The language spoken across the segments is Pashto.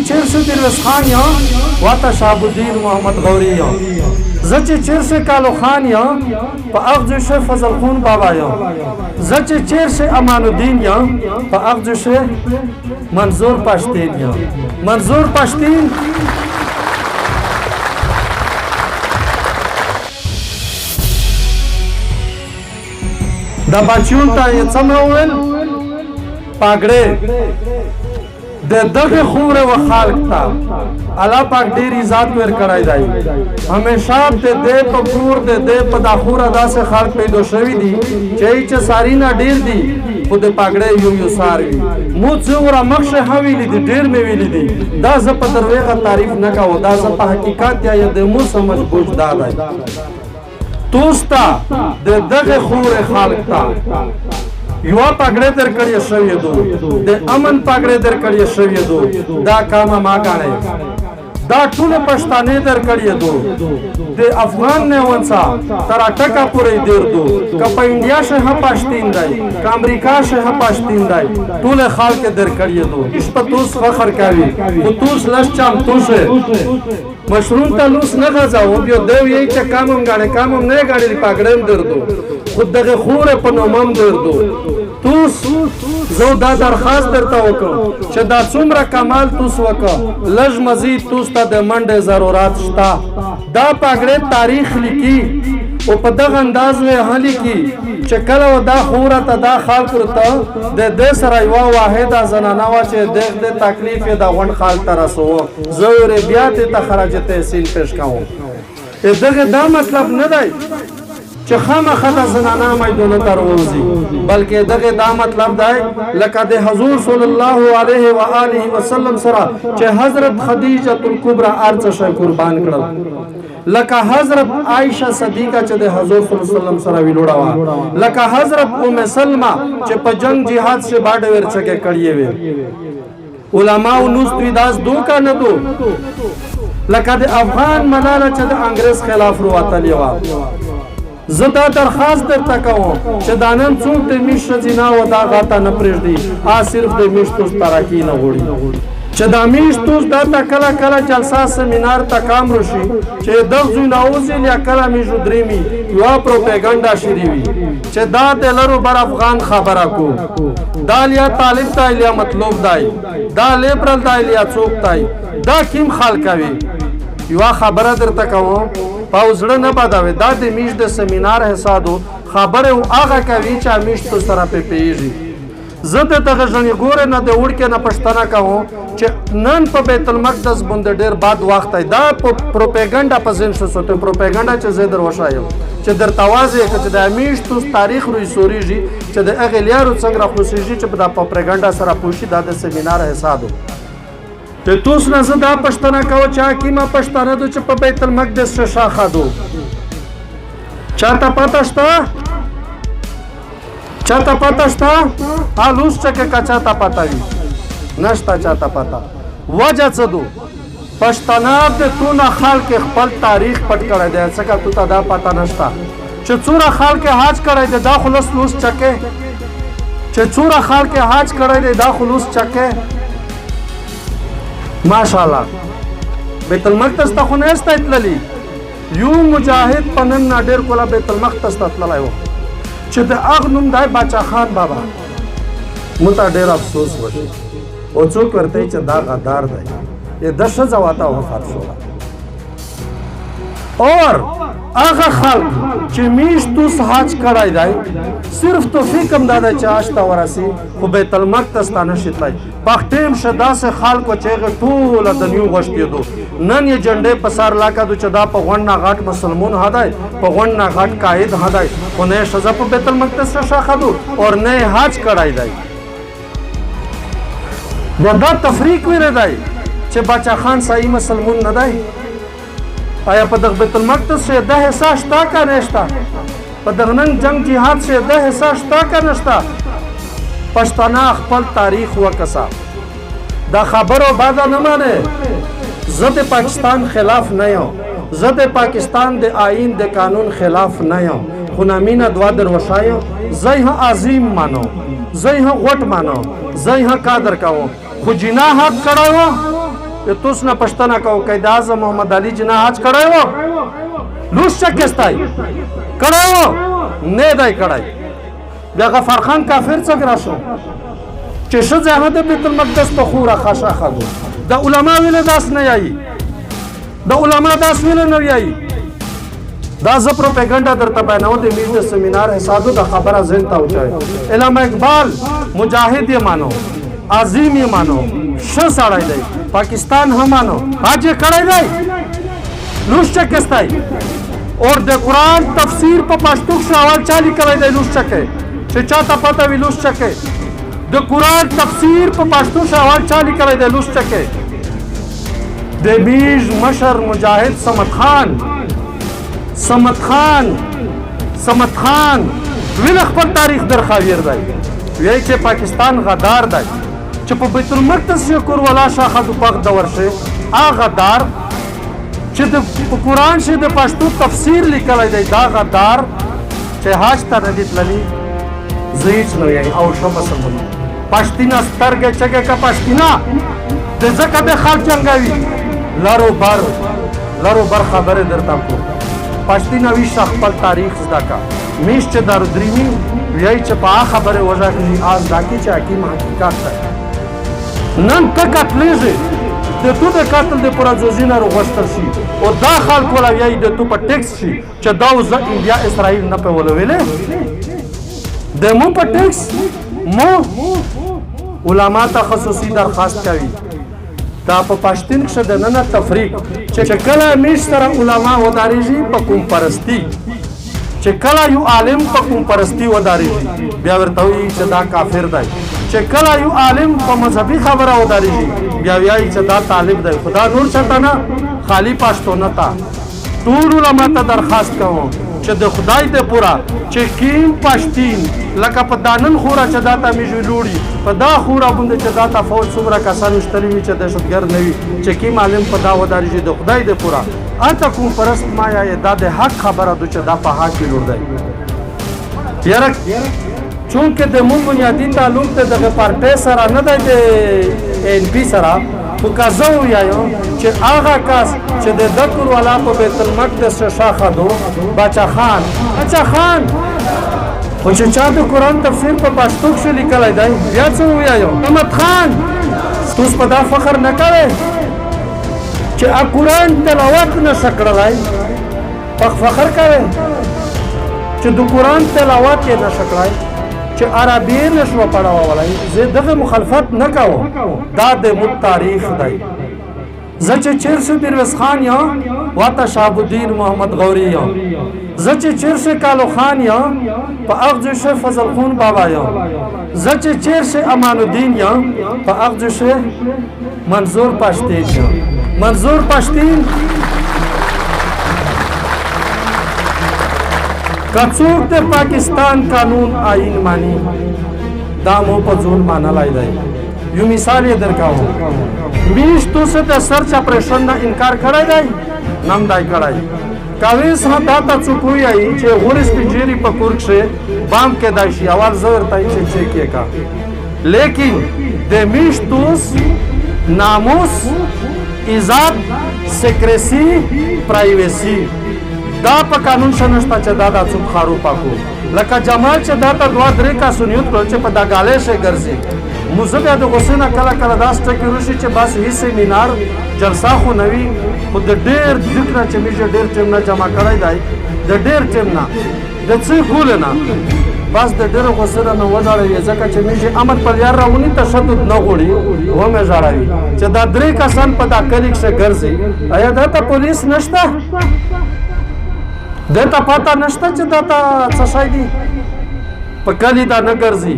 چیر سے درویش خان یم، واته شهاب الدین محمد غوری یم. زه چې چیر سے کالو خان یم، په اغزو شه فضل خون بابا یم. زه چې چیر سے امان الدین یم، په اغزو شه منظور پښتین یم. منظور پښتین دا بچیون ته یې څه مې وویل؟ پاګړې د دغه خوره و خلق ته الله پاک ډیر عزت ور کړای دی. همیشه د دې په کور د دې په دا خوره داسې خلق پیدا شوی دي چې ساری نه ډیر دي، خو د پاګړې یو یو سار وي. مو څومره مخشه حویلی دي، ډیر مې ویلي دي. دا زه په درویغه تعریف نه کوم، دا زه په حقیقت یا د مو سمجھ بوج دا دی. توستا د دغه خوره خلق ته یو پګړې در کړی شوی دو، د امن پګړې در کړی شوی دو. دا کامه ما غاڼه دا ټول پښتانه در کړی دو، د افغان نه ونسا تر اټکا پورې دیر دو. که په انډیا شه هم پښتین دی، که امریکا شه هم پښتین دی، ټول خلک در کړی دو. اس په توس فخر کوي، خو توس لس چام توسه مشرون ته لوس نه غځاو. بیا دی یې چې کامم غاڼه کامم نه غاڼه پګړم دردو، خود دغه خوره په نومم دردو. توس زه دا درخواست درته وکم چې دا څومره کمال توس وکړه، لږ مزید توس ته د منډې ضرورت شته. دا پګړې تاریخ لیکي او په دغه انداز وې هلیکي چې کله دا خوره ته دا خلق ورته د دې سره یوه واحده زنانه وه چې دغه د تکلیف یې د غونډ خال ته رسوه. زه یې بیا دې ته خراج تحسین پیش کوم. دغه دا مطلب نه دی چې خامخا د زنانه میدانو ته راووځي، بلکې دغه دا مطلب دی لکه د حضور صلی الله علیه و آله وسلم سره چې حضرت خدیجه الکبرى ارڅ شی قربان کړل، لکه حضرت عائشه صدیقه چې د حضور صلی الله علیه وسلم سره ویلوړه وه، لکه حضرت ام سلمہ چې په جنگ جهاد سے باډه ورچکه کړی وي. علماء نوستوی داس دو کا نه دو، لکه د افغان ملاله چې د انګريز خلاف وروتلې وه. زه دا درخواست درته کوم چې دا نن څوک د میش ښځینه و دا غاته نه پرېږدي، آ صرف د میش توس ترقي نه غوړي. چې دا میش توس دا ته کله کله جلسه سمینار ته کام رشي چې دغ زوی نه وځي یا کله میشو درېمي یوه پروپیګنډا شری وي چې دا د لرو بر افغان خبره کو، دا لیا طالب دی لیا مطلوب دی، دا لیبرل دی لیا څوک دی، دا کیم خلک کوي. یوه خبره درته کوم، په زړه نه بدوي. دا د میش د سمینار حسادو خبره او هغه کوي چې میش تو سره په پیږي. زه د دغه ژنې ګوره نه د وړکې نه پښتنه کوم چې نن په بیت المقدس باندې ډېر بد وخت دی. دا په پروپاګنډا په ذهن شو ته پروپاګنډا چې زه در وښایم چې درته واضح کړم چې د امیش توس تاریخ روی سوريږي چې د هغې لیارو څنګه راخلاصېږي چې په دا پروپاګنډا سره پوه شي. دا د سمینار حسادو ته توس نه زه دا پښتنه کوم چې حکیمه پښتانه دو چې په بیت المقدس شه شاخه دو. چاته پته شته؟ چاته پته شته؟ الوس چکه کا چاته پته وي؟ نشته چاته پته. وجه څه دو؟ پښتانه د تونه خلک خپل تاریخ پټ کړی دی، ځکه تو ته دا پته نشته چې څومره خلک حج کړی دی. دا خلص لوس چکه چې څومره خلک حج کړی دی، دا خلوص چکه ماشاءالله بیت المقدس ته خو نه یاست تللي. یو مجاهد په نن نه ډېر کوله بیت المقدس ته تللی و چې د هغه نوم دی باچا خان بابا. مو ته ډېر افسوس وشي او څوک ورته چې دا غدار دی، یې د ښځه واته وفات شوله. اور هغه خلک چې میشتوس حج کړی دی، صرف توفیق هم دا دی چې حج ته ورسي، خو بیت المقدس ته نه شي تللی. پښتیم شه داسې خلکو چې هغه ټوله دنیو غوښتېدو، نن یې جنډې په سر لاکه دو چې دا په غونډ نه غټ مسلمون هدی، په غونډ نه غټ قاید هدی، خو نه یې ښځه په بیت المقدس شه شاخه دو اور نه یې حج کړی دی. بیا دا تفریق ویره دی چې باچا خان صحیح مسلمون نه دی. آیا په دغه بیت المقدس شه د حصہ شته که نشته؟ په دغه نن جنگ جهاد شه د حصہ شته که نشته؟ پښتانه خپل تاریخ وکسه، دا خبرو بعد نه مانه. زه د پاکستان خلاف نه یم، زه د پاکستان د آئین د قانون خلاف نه یم، خو نامینه دوا در وښایم. زه یې عظیم مانو، زه یې غوټ مانو، زه یې قدر کوم، خو جنا حق کړی و. توس نه پښتنه کو قائد اعظم محمد علي جناح حج کړی و؟ لوس چکستای کړی و؟ نه دی کړی. بیا غفار خان کافر څنګه راشو چې ښځه هغه د بیت المقدس په خوره خاشه خدو؟ د علما ویله داس نه یایي، د علما داس ویله نه یایي. دا زه پروپاګاندا درته بیانوم، د میر د سیمینار حسادو د خبره ذهن ته وچوي. علامه اقبال مجاهد یې مانو، عظیم یې مانو، ښه سړی دی، پاکستان هم مانو، حج یې کړی دی، لوس چکستای. اور د قرآن تفسیر په پښتو کښې اول چا لیکلی دی؟ لوس چکې چې چاته پته وي، لوس چکې د قرآن تفسیر په پښتو کښې اول چا لیکلی دی؟ لوس چکې. د میژ مشر مجاهد صمد خان، صمد خان، صمد خان ویل خپل تاریخ در خاویر دی، وی چې پاکستان غدار دی چې په بیت المقدس یې کور ولا شاخه د پخ د ورشه. هغه غدار چې د په قرآن شي د پښتو تفسیر لیکلی دی، دا غدار چې حج ته نه دی تللی. زه هیڅ نه وایم او ښه مسلمان پښتینه سترګې چګې که پښتینه د ځکه د خلک جنګوي. لرو بر لرو بر خبرې درته کو. پښتینه ویشه خپل تاریخ زده کا. میش چې دارو دریمي ویای چې په هغه خبرې وژغېږي، آز دا کې چې حکیم حقیقت دی. نن ته قتلېږي، د تو د قتل د پوره ځوځینه روغوښتل شي او دا خلک ولا ویایي د تو په ټیکس شي چې دا اوس انډیا اسرائیل نه په ولویلې د مو په ټیکس. مو علما ته خصوصي درخواست کوي، دا په پښتون کښې د ننه تفریق چې کله میش سره علما ودارېږي په کوم پرستی، چې کله یو عالم په کوم پرستی ودارېږي بیا ورته وایي چې دا کافر دی، چې کله یو عالم په مذهبي خبره ودارېږي بیا وایي چې دا طالب دی. خدا نور چاته نه، خالی پښتو نه تا ټول علما ته درخواست کوم چې د خدای د پوره چې کیم پښتین لکه په دانن خوره چې دا ته میژوي لوړي په دا خوره باندې چې دا ته فوج څومره کسان وشتلي وي چې دهشتګرد نه وي، چې کیم عالم په دا ودارېږي، د خدای د پوره اته کوم پرست ما یا دا د حق خبره دو چې دا په حق کې لور دی. یاره چونکه د مون بنیادي تعلق د دغه پارټۍ سره نه دی، د این پی سره، خو که زه ووایم چې هغه کس چې د دکور والا په بیت المقدس شاخه دو باچا خان، باچا خان، خو چې چا د قرآن تفسیر په پښتو کښې لیکلی دی بیا څه ووایو؟ احمد خان توس په دا فخر نه کوې چې قرآن تلاوت نه شه کړلی؟ په فخر کوې چې د قرآن تلاوت یې نه شه کړی، چې عربي یې نه شوه پړولی؟ زه دغه مخالفت نه کوم، دا د موږ تاریخ دی. زه چې چیرې میرویس خان یم واته شهاب الدین محمد غوري یم، زه چې چیرې کالو خان یم په اغزو شه فضل خون بابا یم، زه چې چیرې امان الدین یم په اغزو شه منظور پښتین یم. منظور پښتین که څوک د پاکستان قانون آئین مانی، دا مو په ځون مانلی دی. یو مثال یې درکاوه، میش توسه د سرچ اپریشن نه انکار کړی دی؟ نم دی کړی. کویس هم دا ته څوک وایي چې غورې سپینږیري په کور کښې بام کېدای شي، اول زه ورته چې چیک یې کا. لیکن د میش توس ناموس، عزت، سیکریسی، پرایویسی دا په قانون شه نشته چې دا دا څوک خارو پاکو. لکه جمال چې دا ته دوه درې کسونیوت کړل چې په دا ګالې شي ګرځي. مو زه بیا د غصې نه کله کله داسې ټکي وشي چې بس هیڅ سیمینار جلسه خو نه وي، خو د ډېر دک نه چې میږي ډېر ټیم نه جمع کړی دی، د ډېر ټیم نه د څه کول نه، بس د ډېرو غصې نه مې وژاړوي، ځکه چې میږي امن پر یار راوني تشدد نه غوړي ومې ژاړوي چې دا درې کسان په دا کلي کښې ګرځي. آیا دا ته پولیس نشته؟ ده ته پته نشته چې دا ته څه شی دي؟ په کلي دا نه ګرځي.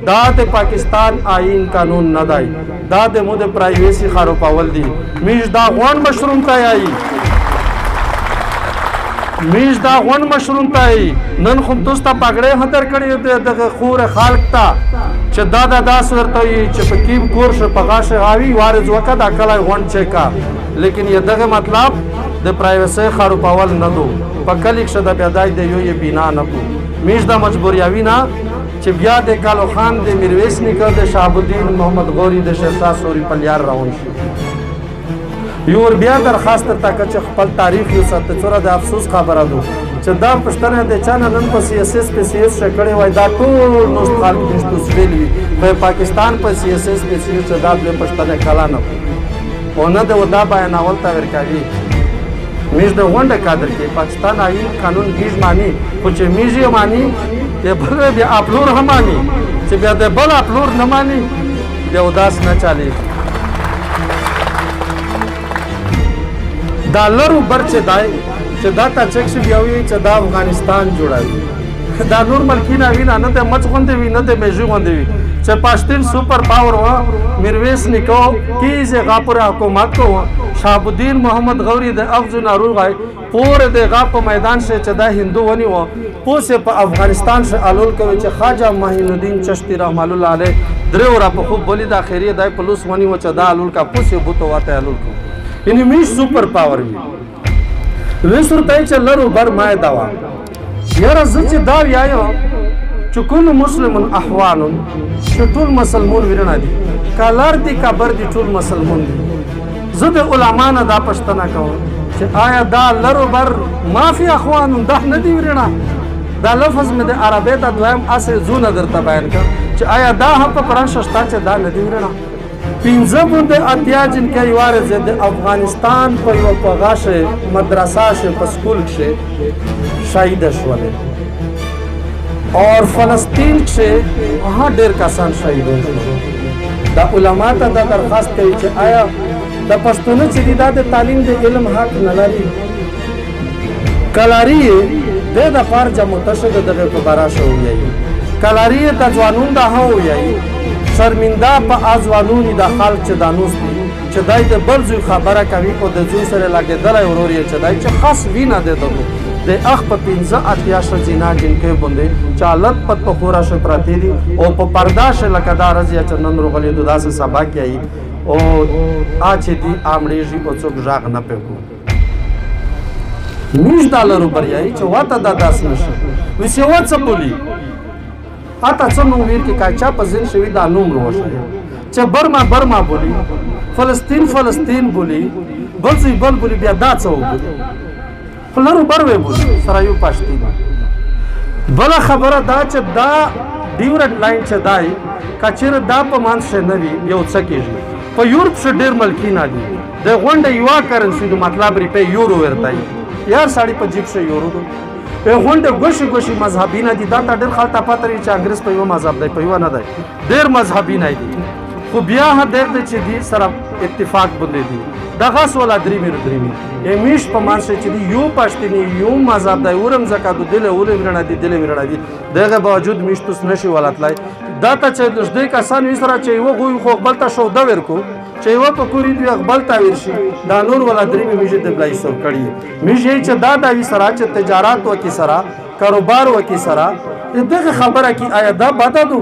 دا د پاکستان آئین قانون نه دی، دا د مو د پرایویسي خرابول دي. میش دا غون مشروم ته یایي، میش دا غون مشروم ته یایي. نن خو تاسو ته پګړې هم درکړې دغه خور خلق ته چې دا دا داس ورته وي چې په کیم کور شه په غاښه غاوي وارز وکه دا کلی غونډ چې کا. لیکن یې دغه مطلب د پرایویسي خرابول نه دو. په کلي کښې د بیا دای د یو یې بنا نه کو. میش دا مجبوریاوي نه چې بیا د کالو خان د میرویس نیکه د شهاب الدین محمد غوري د شیرشاه سوري په لیار روان شي. یو بیا درخواست درته که چې خپل تاریخ یو ساته. څوره د افسوس خبره ده چې دا پښتنه د چانه نن په سی اس اس پی سی اس شکړې وای، دا ټول نوست خلک نشته سویل وي په پاکستان په سی اس اس پی سی اس، دا دوی پښتنه کلا نه او نه د ودا بیانول ته ورکوي. میږ د غونډه قدر کې پاکستان آئین قانون میږ مانی، خو چې میږ یې مانی د بل بیا اپلور هم مانی، چې بیا د بل اپلور نه مانی بیا وداس نه چلی. دا لرو بر چې دای چې دا تا چک شي بیا وی چې دا افغانستان جوړوي، دا نور ملکی نه وی، نه د مچ غوندې وي، نه د میږي غوندې وي. چې پښتون سپر پاور و، میرویس نیکو کیزه غاپور حکومت کو، شهاب الدین محمد غوری د اغزو ناروغ پور د غا په میدان شه چې دا هندو ونی و پوسه په افغانستان شه الول کوي، چې خواجه معین الدین چشتی رحمه الله علیه درې ورا په خوب بلی د اخیری دای پلوس ونی و چې دا الول کا پوسه بوته واته الول کو. یعنی میش سپر پاور وی وسر ته چې لرو بر ما دوا. یاره زه چې دا ویایم چې کل مسلم احوال، چې ټول مسلمون ورنه دي، کلر دي کبر دي، ټول مسلمون دي. زه د علما نه دا پښتنه کوم چې آیا دا لرو بر مافي اخوان ده نه دی ورنه؟ دا لفظ مې د عربی د دویم اصل زونه درته بیان کړ چې آیا دا هم په قرآن شته چې دا نه دی ورنه؟ 85 جنکۍ وارزه د افغانستان په یو پغاشه مدرسه شه په سکول کې شهید شولې، اور فلسطین کې وها ډېر کسان شهیدان شول. دا علما ته دا درخواست کوي چې آیا د پښتنو چې دي دا د تعلیم د علم حق نه لري؟ کلاری د د پار جمعته شه د دغه په بارا شو ویایي، کلاری ته ځوانون دا هو ویایي. شرمنده په ازوانونی د خلک چې دانوس دي چې دای د بل زوی خبره کوي او د زوی سره لګېدلی ورور یې چې دای چې خاص وینه دی دغو د اخ په 85 ښځینه جینکۍ باندې چې حالت پت په خورا شه پرتې دي او په پرده شه لکه دا ورځ یې چې نن روغلې دو داسې سبا کې آیي او آ چې دي آمړېږي او څوک غږ نه پې کو. میږ دا لرو بریایي چې واته دا داس نه شي وسې و څه بولي اته څه نوم ویر کې کاچا په ذهن شوی دا نوم روشه چې برما برما بولی، فلسطین فلسطین بولی، بل ځای بل بولی، بیا دا څه وبولي؟ خو لرو بر وی بولي سره یو پښتین. بله خبره دا چې دا ډیورنډ لاین چې دای که چېرې دا په منځ کښې نه وي یو څه کېږي. په یورپ کښې ډېر ملکي نه دي د غونډه یوه کرنسي دو، مطلب روپۍ یورو ورته یار سړی په جیب کښې یورو دو. غونډه ګوشي ګوشي مذهبي نه دي. دا ته ډېر خلک ته پته وي چې انګرېز په یوه مذهب دی، په یوه نه دی، ډېر مذهبي نه دي، خو بیا هم دغه دی چې دي سره اتفاق باندې دي. دغه سوله درې میرو درې میر امیش په منځ چې دي یو پښتني یو مذهب دی ورم ځکه د دله ولې ورنه دي دله ورنه دي، دغه باوجود میشتوس نشي ولتلای. دا ته چې نږدې کسان وي سره چې یو غوی خو بل ته شوده ورکو چې یو په کوري دوی بل ته ورشي، دا نور ولا درې میږي د بلای سر کړی میږي چې دا داوی سره چې تجارت وکي سره کاروبار وکي سره دغه خبره کی آیا دا بده دو؟